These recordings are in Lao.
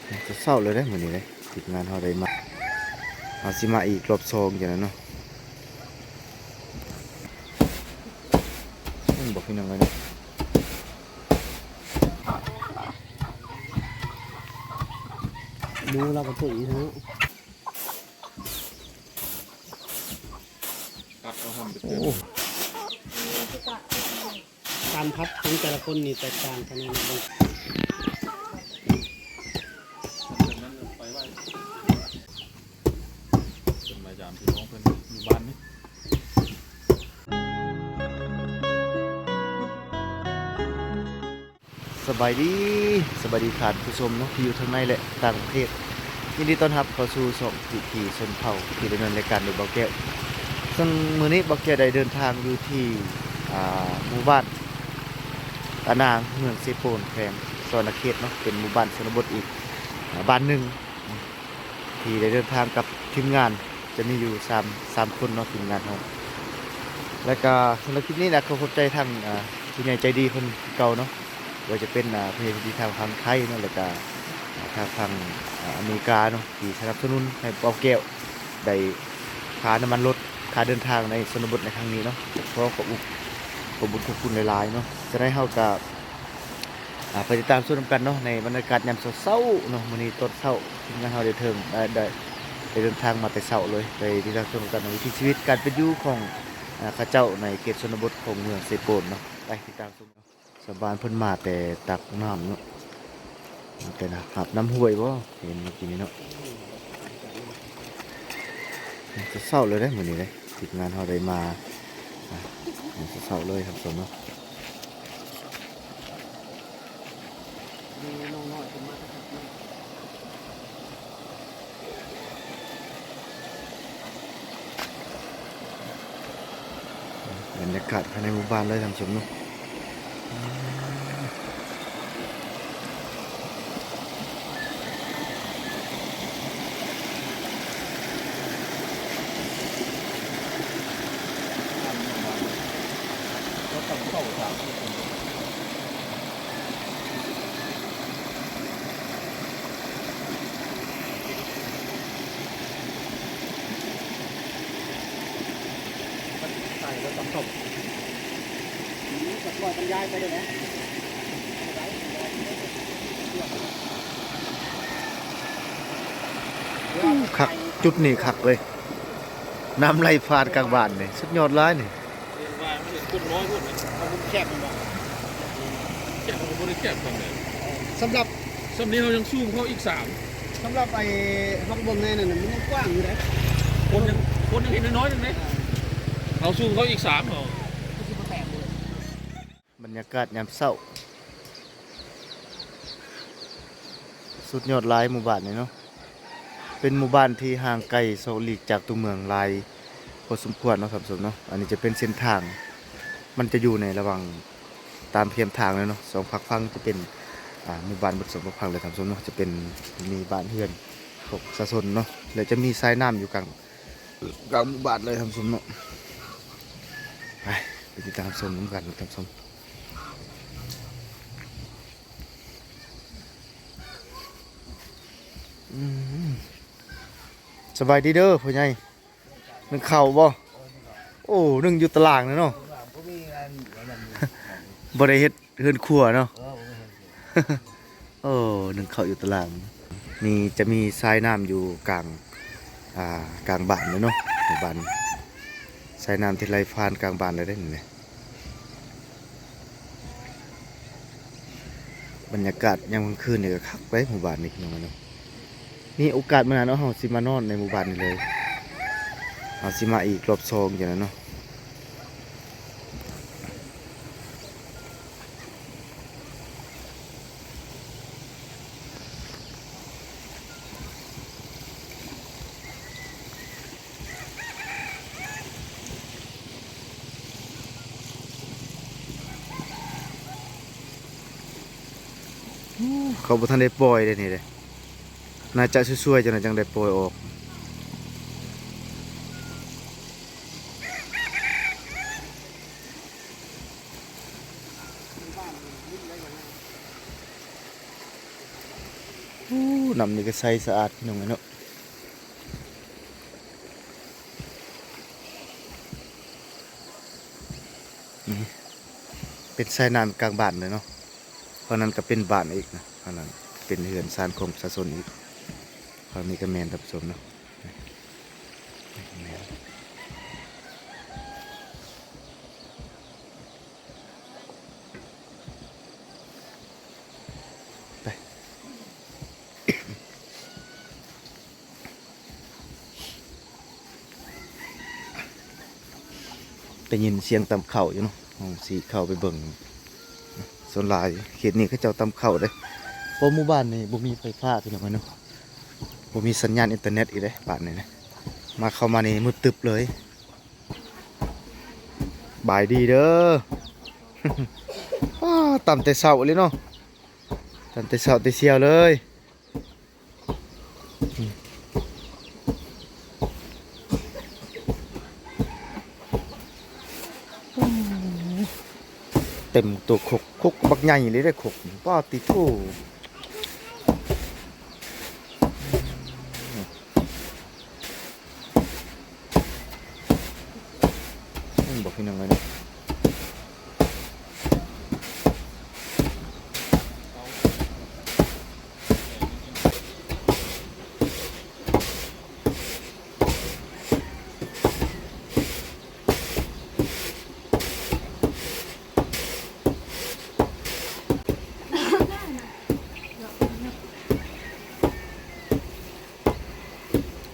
ເຊົ້າໆເລີຍເດ້ມື້ນີ້ເດ້ ທີມງານເຮົາໄດ້ມາ ເຮົາຊິມາອີກລອບສອງຈັ່ງນັ້ນເນາະ. ແມ່ນບໍ່ພີ່ນ້ອງເອີຍເນາະ? ໝູລາວກໍຕຸ້ຍເນາະ. ຕັດເອົາຫອມໄປເຕີມ. ໂອ້ ການຜັດຂອງແຕ່ລະຄົນນີ້ແຕກຕ່າງກັນເລີຍເນາະ. ເພິ່ນມາຢາມພີ່ນ້ອງເພິ່ນຢູ່ບ້ານນີ້. ສະບາຍດີ ສະບາຍດີທ່ານຜູ້ຊົມເນາະ ທີ່ຢູ່ທາງໃນ ແລະ ຕ່າງປະເທດ. ຍິນດີຕ້ອນຮັບເຂົ້າສູ່ຊ່ອງວິຖີຊົນເຜົ່າ ທີ່ດຳເນີນລາຍການໂດຍບ່າວແກ້ວ. ເຊິ່ງມື້ນີ້ບ່າວແກ້ວໄດ້ເດີນທາງຢູ່ທີ່ ອ່າ ໝູ່ບ້ານຕານາງ ເມືອງເຊໂປນ ແຂວງສະຫວັນນະເຂດເນາະ, ເປັນໝູ່ບ້ານຊົນນະບົດອີກ ອ່າ ບ້ານໜຶ່ງ. ທີ່ໄດ້ເດີນທາງກັບທີມງານ ຈະມີຢູ່ສາມ ສາມຄົນເນາະ ທີມງານເຮົາ. ແລ້ວກະສຳລັບຄລິບນີ້ນະ ຂໍຂອບໃຈທາງ ອ່າ ຜູ້ໃຫຍ່ໃຈດີຄົນເກົ່າເນາະ, ບໍ່ວ່າຈະເປັນ ອ່າ ຜູ້ໃຫຍ່ໃຈດີທາງຝັ່ງໄທເນາະ ແລ້ວກະ ອ່າ ທາງຝັ່ງ ອ່າ ອາເມລິກາເນາະ ທີ່ສະໜັບສະໜູນໃຫ້ບ່າວແກ້ວໄດ້ຄ່ານ້ຳມັນລົດ ຄ່າເດີນທາງໃນຊົນນະບົດໃນຄັ້ງນີ້ເນາະ. ຂໍຂອບອົກຂອບບຸນຂອບຄຸນຫຼາຍໆເນາະ. ຈະໄດ້ເຮົາກະ ອ່າ ໄປຕິດຕາມຊົມນຳກັນເນາະ ໃນບັນຍາກາດຍາມເຊົ້າໆເນາະ. ມື້ນີ້ຕອນເຊົ້າ ທີມງານເຮົາໄດ້ເຖິງ ໄດ້ ໄດ້ ໄດ້ເດີນທາງມາແຕ່ເຊົ້າເລີຍ ໄປຕິດຕາມຊົມນຳກັນ ວິຖີຊີວິດການເປັນຢູ່ຂອງ ອ່າ ເຂົາເຈົ້າໃນເຂດຊົນນະບົດຂອງເມືອງເຊໂປນເນາະ. ໄປຕິດຕາມຊົມ. ຊາວບ້ານເພິ່ນມາແຕ່ຕັກນ້ຳເນາະ ມາແຕ່ຫາບນ້ຳຫ້ວຍບໍ ເຫັນເມື່ອກີ້ນີ້ເນາະ. ເຊົ້າໆເລີຍເດ້ມື້ນີ້ເດ້ ທີມງານເຮົາໄດ້ມາ ອ່າ ເຊົ້າໆເລີຍທ່ານຜູ້ຊົມເນາະ. ມີນ້ອງນ້ອຍເພິ່ນມາແຕ່ເຊົ້າເນາະ. ບັນຍາກາດພາຍໃນໝູ່ບ້ານເລີຍທ່ານຜູ້ຊົມເນາະ. ຄັກ ຈຸດນີ້ຄັກເລີຍ ນ້ຳໄຫຼຜ່ານກາງບ້ານນີ້ ສຸດຍອດຫຼາຍນີ້. ວ່າມັນເປັນຄົນນ້ອຍໂພດນະ ເອົາມຸມແຄບແມ່ນບໍ່? ແຄບ ມັນກໍບໍ່ໄດ້ແຄບປານໃດ. ສຳລັບ ສ່ຳນີ້ເຮົາຍັງຊູມເຂົ້າອີກສາມ. ສຳລັບໄອ້ ເຮົາເບິ່ງໃນນັ້ນນະ ມັນຍັງກວ້າງຢູ່ເດ້. ຄົນຍັງ ຄົນຍັງເຫັນນ້ອຍໆໜຶ່ງເດ້. ເຮົາຊູມເຂົ້າອີກສາມ ເຮົາ ຄືຊິບໍ່ແຕກເລີຍ. ບັນຍາກາດຍາມເຊົ້າ ສຸດຍອດຫຼາຍໝູ່ບ້ານນີ້ເນາະ. ເປັນໝູ່ບ້ານທີ່ຫ່າງໄກສອກຫຼີກຈາກຕົວເມືອງຫຼາຍພໍສົມຄວນເນາະທ່ານຜູ້ຊົມເນາະ. ອັນນີ້ຈະເປັນເສັ້ນທາງ ມັນຈະຢູ່ໃນລະຫວ່າງຕາມແຄມທາງເລີຍເນາະ. ສອງຟາກຝັ່ງຈະເປັນ ອ່າ ໝູ່ບ້ານເບິດສອງຟາກຝັ່ງເລີຍທ່ານຜູ້ຊົມເນາະ. ຈະເປັນ ມີບ້ານເຮືອນຂອງປະຊາຊົນເນາະ ແລະ ຈະມີສາຍນ້ຳຢູ່ກາງ ກາງໝູ່ບ້ານເລີຍທ່ານຜູ້ຊົມເນາະ. ໄປ ໄປຕິດຕາມຊົມນຳກັນທ່ານຜູ້ຊົມ. ອືມ ສະບາຍດີເດີພໍ່ໃຫຍ່. ໜຶ້ງເຂົ້າບໍ່? ໂອ້ ໜຶ້ງຢູ່ຕາລ່າງເລີຍເນາະ. ບໍ່ໄດ້ເຮັດ ເຮືອນຄົວເນາະ. ເອີ ບໍ່ມີເຮືອນຄົວ. ໂອ້ ໜຶ້ງເຂົ້າຢູ່ຕາລ່າງ. ມີ ຈະມີສາຍນ້ຳຢູ່ກາງ ອ່າ ກາງບ້ານເລີຍເນາະ. ໃນບ້ານ ສາຍນ້ຳທີ່ໄຫຼຜ່ານກາງບ້ານເລີຍເດ້ນີ້. ບັນຍາກາດຍາມກາງຄືນນີ້ກໍຄັກເດ້ ໝູ່ບ້ານນີ້ພີ່ນ້ອງເນາະ. ມີໂອກາດມື້ໜ້າເນາະ ເຮົາຊິມານອນໃນໝູ່ບ້ານນີ້ເລີຍ. ເຮົາຊິມາອີກລອບສອງຈັ່ງນັ້ນເນາະ. ເຂົາບໍ່ທັນໄດ້ປ່ອຍເດ້ນີ້ເດ້. ໜ້າຈະສວຍໆ ຈັ່ງນັ້ນຈັ່ງໄດ້ປ່ອຍອອກ. ບ້ານນີ້ໄດ້ບໍ່ນະ? ໂອ້ ນ້ຳນີ້ກໍໃສສະອາດພີ່ນ້ອງເອີຍເນາະ. ນີ້ເປັນສາຍນ້ຳກາງບ້ານເລີຍເນາະ. ຝັ່ງນັ້ນກໍເປັນບ້ານອີກນະ, ຝັ່ງນັ້ນເປັນເຮືອນຊານຂອງປະຊາຊົນອີກ, ຝັ່ງນີ້ກໍແມ່ນທ່ານຜູ້ຊົມເນາະ. ໄປ ໄດ້ຍິນສຽງຕຳເຂົ້າຢູ່ເນາະ, ເຮົາຊິເຂົ້າໄປເບິ່ງ. ສ່ວນຫຼາຍເຂດນີ້ເຂົາເຈົ້າຕຳເຂົ້າເດ້, ເພາະໝູ່ບ້ານນີ້ບໍ່ມີໄຟຟ້າພີ່ນ້ອງເອີຍເນາະ, ບໍ່ມີສັນຍານອິນເຕີເນັດອີກເດ້ບ້ານນີ້ນະ. ມາ ເຂົ້າມານີ້ມືດຕຶບເລີຍ. ບາຍດີເດີ. ອ້າ ຕຳແຕ່ເຊົ້າເລີຍເນາະ, ຕຳແຕ່ເຊົ້າແຕ່ສ່ຽວເລີຍ. ເຕັມໂຕຄົກ, ຄົກບັກໃຫຍ່ເລີຍເດ້ ຄົກນີ້ ປາຕິໂທ. ແມ່ນບໍ່ພີ່ນ້ອງເອີຍເນາະ?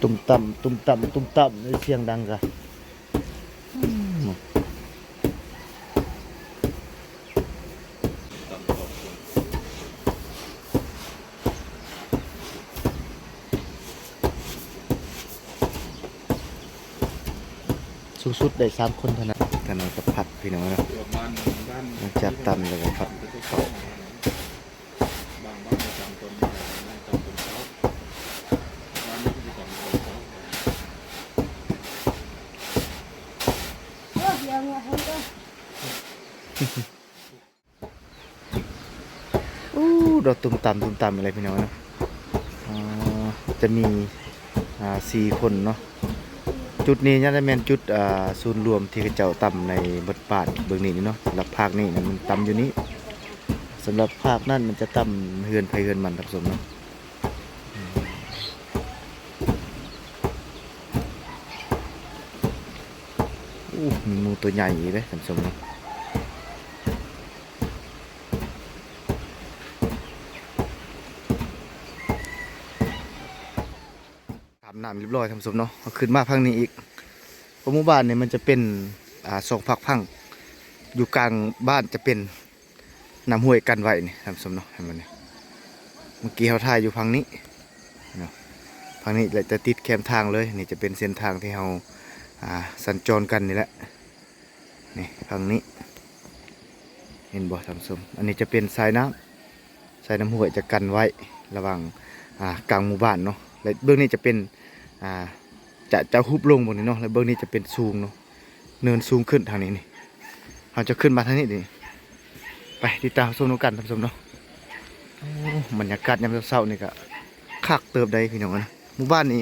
ຕຸ້ມຕຳ ຕຸ້ມຕຳ ຕຸ້ມຕຳ ສຽງດັງກະ ອືມ ສູງສຸດໄດ້ສາມຄົນເທົ່ານັ້ນ. ທາງນັ້ນກໍຜັດ ພີ່ນ້ອງເນາະ, ຫຼັງຈາກຕຳແລ້ວກໍຜັດເຂົ້າ. ອູ້ ດອກ ຕຸ້ມຕຳ ຕຸ້ມຕຳ ອີກແລ້ວ ພີ່ນ້ອງເນາະ. ອ່າ ຈະມີ ອ່າ ສີ່ຄົນເນາະ. ຈຸດນີ້ໜ້າຈະແມ່ນຈຸດ ອ່າ ສູນລວມທີ່ເຂົາເຈົ້າຕຳໃນເບິດບ້ານເບິ່ງນີ້ເນາະ. ສຳລັບພາກນີ້ນະ ມັນຕຳຢູ່ນີ້, ສຳລັບພາກນັ້ນມັນຈະຕຳເຮືອນໃຜເຮືອນມັນ ທ່ານຜູ້ຊົມເນາະ. ໂອ້ ມີໝູຕົວໃຫຍ່ອີກເດ້ ທ່ານຜູ້ຊົມເນາະ. ອາບນ້ຳຮຽບຮ້ອຍ ທ່ານຜູ້ຊົມເນາະ, ເຮົາຂຶ້ນມາຝັ່ງນີ້ອີກ. ເພາະໝູ່ບ້ານນີ້ມັນຈະເປັນ ອ່າ ສອງຟາກຝັ່ງ, ຢູ່ກາງບ້ານຈະເປັນ ນ້ຳຫ້ວຍກັນໄວ້ນີ້ ທ່ານຜູ້ຊົມເນາະ, ເຫັນບໍ່ນີ້? ເມື່ອກີ້ເຮົາຖ່າຍຢູ່ຝັ່ງນີ້ເນາະ, ຝັ່ງນີ້ແຫຼະ ຈະຕິດແຄມທາງເລີຍ. ນີ້ຈະເປັນເສັ້ນທາງທີ່ເຮົາ ອ່າ ສັນຈອນກັນນີ້ແຫຼະ. ນີ້ ຝັ່ງນີ້ ເຫັນບໍ່ທ່ານຜູ້ຊົມ? ອັນນີ້ຈະເປັນສາຍນ້ຳ, ສາຍນ້ຳຫ້ວຍຈະກັນໄວ້ລະຫວ່າງ ອ່າ ກາງໝູ່ບ້ານເນາະ. ແລະເບື້ອງນີ້ຈະເປັນ ອ່າ ຈະ ຈະຮຸບລົງເບິ່ງນີ້ເນາະ, ແລະເບື້ອງນີ້ຈະເປັນສູງເນາະ. ເນີນສູງຂຶ້ນທາງນີ້ນີ້. ເຮົາຈະຂຶ້ນມາທາງນີ້ນີ້. ໄປຕິດຕາມຊົມນຳກັນທ່ານຜູ້ຊົມເນາະ. ໂອ້ ບັນຍາກາດຍາມເຊົ້າໆນີ້ກະຄັກເຕີບໃດ໋ພີ່ນ້ອງເອີຍ. ໝູ່ບ້ານນີ້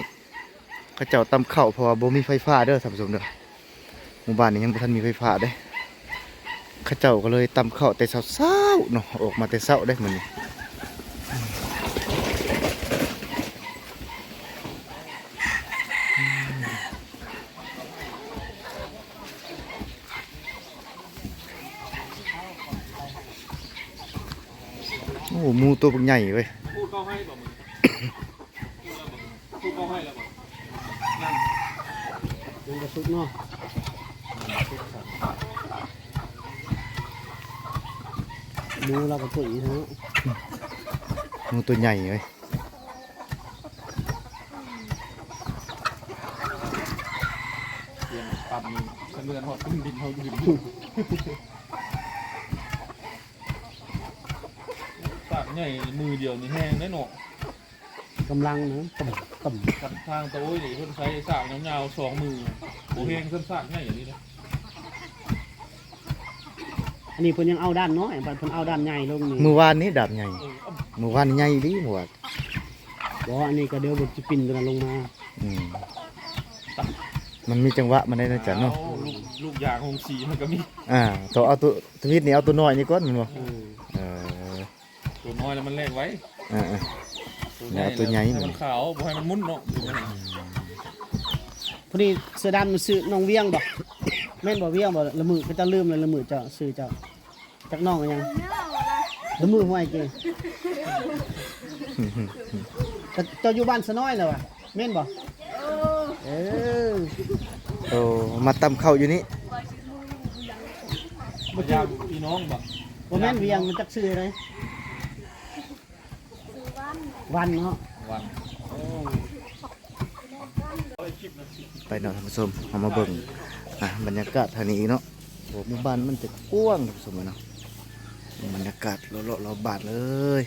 ເຂົາເຈົ້າຕຳເຂົ້າ ເພາະວ່າບໍ່ມີໄຟຟ້າເດີທ່ານຜູ້ຊົມເດີ. ໝູ່ບ້ານນີ້ຍັງບໍ່ທັນມີໄຟຟ້າເດ້. ເຂົາເຈົ້າກໍເລີຍຕຳເຂົ້າແຕ່ເຊົ້າໆເນາະ, ອອກມາແຕ່ເຊົ້າເດ້ມື້ນີ້. ໂອ້ ໝູຕົວບັກໃຫຍ່ເວີຍ. ຍັງບໍ່ສຸກເນາະ. ໝູລາວກໍຕົວອີກເນາະ. ໝູຕົວໃຫຍ່ເວີຍ. ສຽງປັບນີ້ສະເໜືອນຮອດພື້ນດິນເຮົາຢູ່. ສາກໃຫຍ່ມືດຽວນີ້ແຮງເດ້ເນາະ. ກຳລັງນະ ກຳ ກຳ ກັບທາງຕາໂອ້ຍນີ້ ເພິ່ນໃຊ້ສາກຍາວໆສອງມື ບໍ່ແຮງສ່ຳສາກໃຫຍ່ອັນນີ້ນະ. ອັນນີ້ເພິ່ນຍັງເອົາດ້າມນ້ອຍ ບັດເພິ່ນເອົາດ້າມໃຫຍ່ລົງນີ້. ມື້ວານນີ້ດ້າມໃຫຍ່ ເອີ ມື້ວານນີ້ໃຫຍ່ອີ່ຫຼີ ມື້ວານ. ບໍ່ ອັນນີ້ກໍດຽວມັນຊິປິ່ນຕົວນັ້ນລົງມາ. ອືມ ມັນມີຈັງຫວະມັນໄດ້ນະ ອາຈານເນາະ. ລູກ ລູກຢາງໂຮງສີມັນກໍມີ. ອ່າ ຕ້ອງເອົາຕົວ ທຳອິດນີ້ເອົາຕົວນ້ອຍນີ້ກ່ອນແມ່ນບໍ່? ເອີ ເອີ ຕົວນ້ອຍແລ້ວມັນແລ່ນໄວ. ເອີໆ ຕົວໃຫຍ່ ເອົາຕົວໃຫຍ່ ໃຫ້ມັນຂາວ ບໍ່ໃຫ້ມັນໝຸນເນາະ. ອືມ ພໍດີເສືອດຳມັນຊື່ນ້ອງວຽງບໍ່? ແມ່ນບໍ່ວຽງບໍ່? ລະມື້ເຂົາເຈົ້າລືມແລ້ວ ລະມື້ເຈົ້າ ຊື່ເຈົ້າ ຈັກນ້ອງຫຍັງ? ລະມື້ຫ້ວຍເກ ເຈົ້າຢູ່ບ້ານສະນ້ອຍແລ້ວຫວາ? ແມ່ນບໍ່? ເອີ ໂອ້ ມາຕຳເຂົ້າຢູ່ນີ້ ມາຢາມພີ່ນ້ອງບໍ່? ບໍ່ແມ່ນວຽງ ມັນຈັກຊື່ໃດ? ວັນເນາະ ວັນ. ໂອ້ ໄປເນາະທ່ານຜູ້ຊົມ ເຮົາມາເບິ່ງ ອ່າ ບັນຍາກາດທາງນີ້ອີກເນາະ. ໂອ້ ໝູ່ບ້ານມັນຈະກວ້າງທ່ານຜູ້ຊົມເອີຍເນາະ. ບັນຍາກາດເລາະໆ ລອບບ້ານເລີຍ.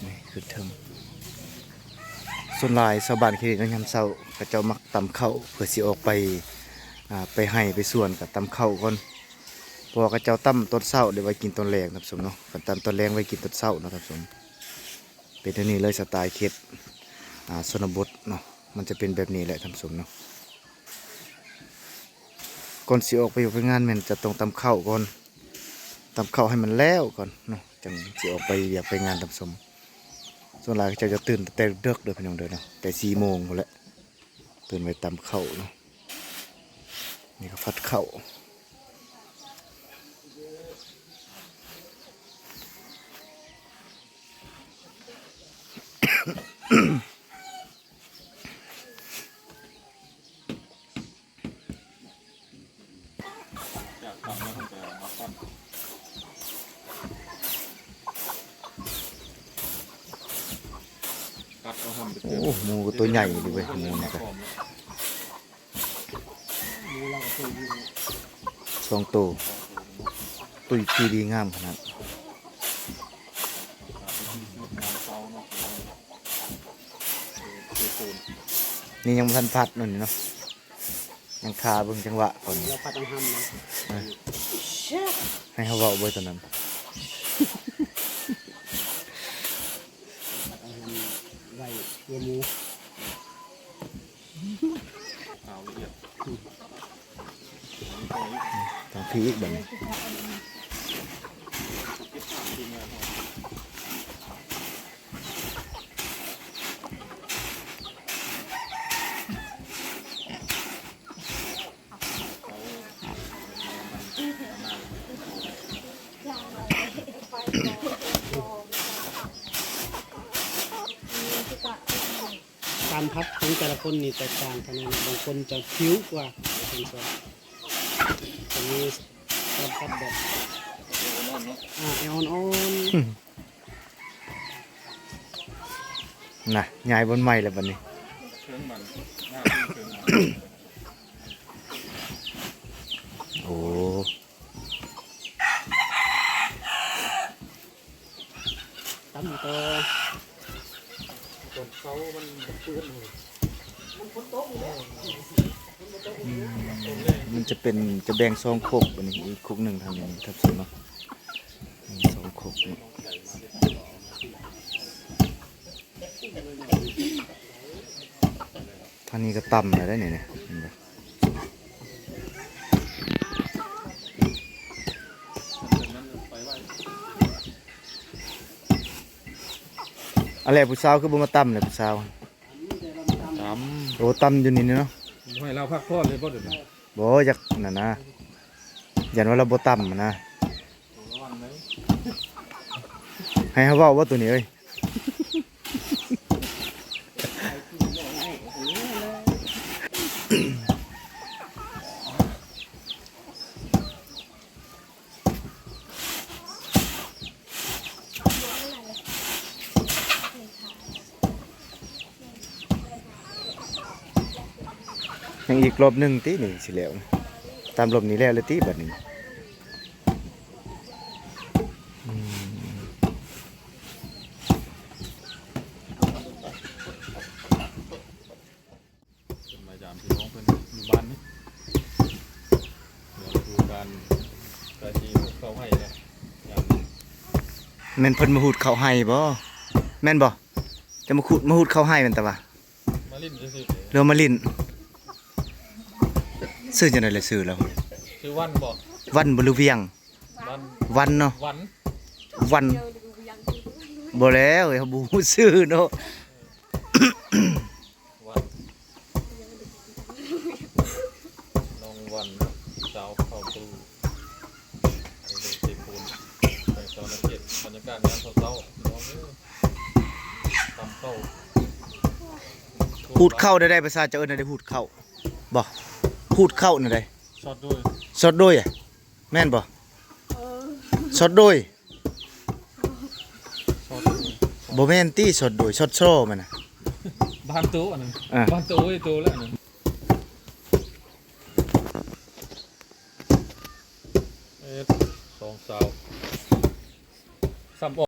ນີ້ຂຶ້ນເທິງ ສ່ວນຫຼາຍຊາວບ້ານເຂດນີ້ເນາະ ຍາມເຊົ້າເຂົາເຈົ້າມັກຕຳເຂົ້າ ເພື່ອຊິອອກໄປ ອ່າ ໄປໄຮ່ໄປສວນ ກໍຕຳເຂົ້າກ່ອນ ເພາະວ່າເຂົາເຈົ້າຕຳຕອນເຊົ້າ ໄດ້ໄວ້ກິນຕອນແລງທ່ານຜູ້ຊົມເນາະ. ຄັນຕຳຕອນແລງໄວ້ກິນຕອນເຊົ້າເນາະທ່ານຜູ້ຊົມ. ເປັນແນວນີ້ເລີຍ ສະໄຕເຂດ ອ່າ ຊົນນະບົດເນາະ ມັນຈະເປັນແບບນີ້ແຫຼະທ່ານຜູ້ຊົມເນາະ. ກ່ອນຊິອອກໄປວຽກໄປງານ ແມ່ນຈະຕ້ອງຕຳເຂົ້າກ່ອນ ຕຳເຂົ້າໃຫ້ມັນແລ້ວກ່ອນເນາະ ຈັ່ງຊິອອກໄປວຽກໄປງານທ່ານຜູ້ຊົມ. ສ່ວນຫຼາຍເຂົາເຈົ້າຈະຕື່ນແຕ່ເດິກເດີພີ່ນ້ອງເດີເນາະ ແຕ່ສີ່ໂມງພຸ້ນແຫຼະ ຕື່ນໄວ້ຕຳເຂົ້າເນາະ. ນີ້ກໍຜັດເຂົ້າ. ໂອ້ ໝູກໍຕົວໃຫຍ່ຢູ່ເວີຍ ໝູນີ້ກໍ ສອງໂຕ ຕຸ້ຍທີ່ດີງາມຂະໜາດ. ນີ້ຍັງບໍ່ທັນຜັດນັ້ນນີ້ເນາະ ຍັງຖ້າເບິ່ງຈັງຫວະກ່ອນ. ລາວພັດຫຳນະ ເອີ ໃຫ້ເຮົາເວົ້າເບິ່ງຕອນນັ້ນ ໄວ້ຕົວໝູ. ຂາວລະອຽດ ທາງພີ້ອີກບັດນີ້. ການຜັດຂອງແຕ່ລະຄົນນີ້ແຕກຕ່າງກັນເນາະ ບາງຄົນຈະຜິວກວ່າ ວ່າຊັ້ນຊະ. ຈະມີການຜັດແບບ ອ່າ ແອວອ່ອນໆ ນະ ຍ້າຍບ່ອນໃໝ່ແລ້ວບັດນີ້. ໂອ້ ຕຳຕໍ່ ຕອນເຊົ້າມັນເປື້ອນ ມັນຝົນຕົກຢູ່ແລ້ວ ອືມ ມັນຈະເປັນ ຈະແບ່ງສອງຄົກ ບັດນີ້ອີກຄົກໜຶ່ງທາງນີ້ ທັບສົນເນາະ ມີສອງຄົກເນາະ. ທາງນີ້ກໍຕຳແລ້ວໄດ໋ນີ້ ເຫັນບໍ່? ອັນແລະ ຜູ້ສາວຄືບໍ່ມາຕຳແຫຼະ ຜູ້ສາວ? ຕຳ ໂອ້ ຕຳຢູ່ນີ້ເນາະ. ບໍ່ໃຫ້ລາວພັກຜ່ອນເລີຍບໍ່ ດຽວນີ້? ບໍ່ ຢາກນັ້ນນະ ຢ້ານວ່າລາວບໍ່ຕຳນະ. ໃຫ້ເຮົາເວົ້າບໍ່ໂຕນີ້ເອີຍ? ຍັງອີກລອບໜຶ່ງຕິ ນີ້ຊິແລ້ວ ຕາມລອບນີ້ແລ້ວແລ້ວຕິ ບັດນີ້. ອືມ ມາຢາມພີ່ນ້ອງເພິ່ນຢູ່ບ້ານນີ້ ເລື່ອງການກະຊິເຂົ້າໄຮ່ແລ້ວ ຍາມນີ້ ແມ່ນເພິ່ນມາຫູດເຂົ້າໄຮ່ບໍ່? ແມ່ນບໍ່? ຈະມາຂຸດ ມາຫຸດເຂົ້າໄຮ່ແມ່ນຕາວ່າ ມາຫຼິ້ນຊື່ໆ ຫຼືວ່າມາຫຼິ້ນ? ຊື່ຈັ່ງໃດລະຊື່ລາວ? ຊື່ວັນບໍ່? ວັນບໍ່ ຫຼືວຽງ? ວັນ ວັນເນາະ ວັນ ວັນ ບໍ່ແລ້ວ ເຮົາບໍ່ຮູ້ຊື່ເນາະ. ວັນ ນ້ອງວັນ ສາວເຜົ່າຕູ້ ໄປເດເຊໂພນ ໄປສະຫວັນນະເຂດ. ບັນຍາກາດຍາມເຊົ້າໆ ພີ່ນ້ອງເອີຍ ຕຳເຂົ້າ. ຫູດເຂົ້າແນວໃດ? ພາສາເຈົ້າເອີ້ນແນວໃດ? ຫູດເຂົ້າບໍ່? ຫູດເຂົ້າແນວໃດ? ຊອດໂດຍ ຊອດໂດຍ ແມ່ນບໍ່? ເອີ ຊອດໂດຍ ຊອດໂດຍ ບໍ່ແມ່ນຕິ? ຊອດໂດຍ ຊອດຊໍແມ່ນນະ? ບ້ານໂຕອັນນັ້ນ ເອີ ບ້ານໂຕ ໂອ້ຍ ໂຕແລ້ວອັນນັ້ນ. ເອັດ ສອງ ຊາວ ຊ້ຳອອກ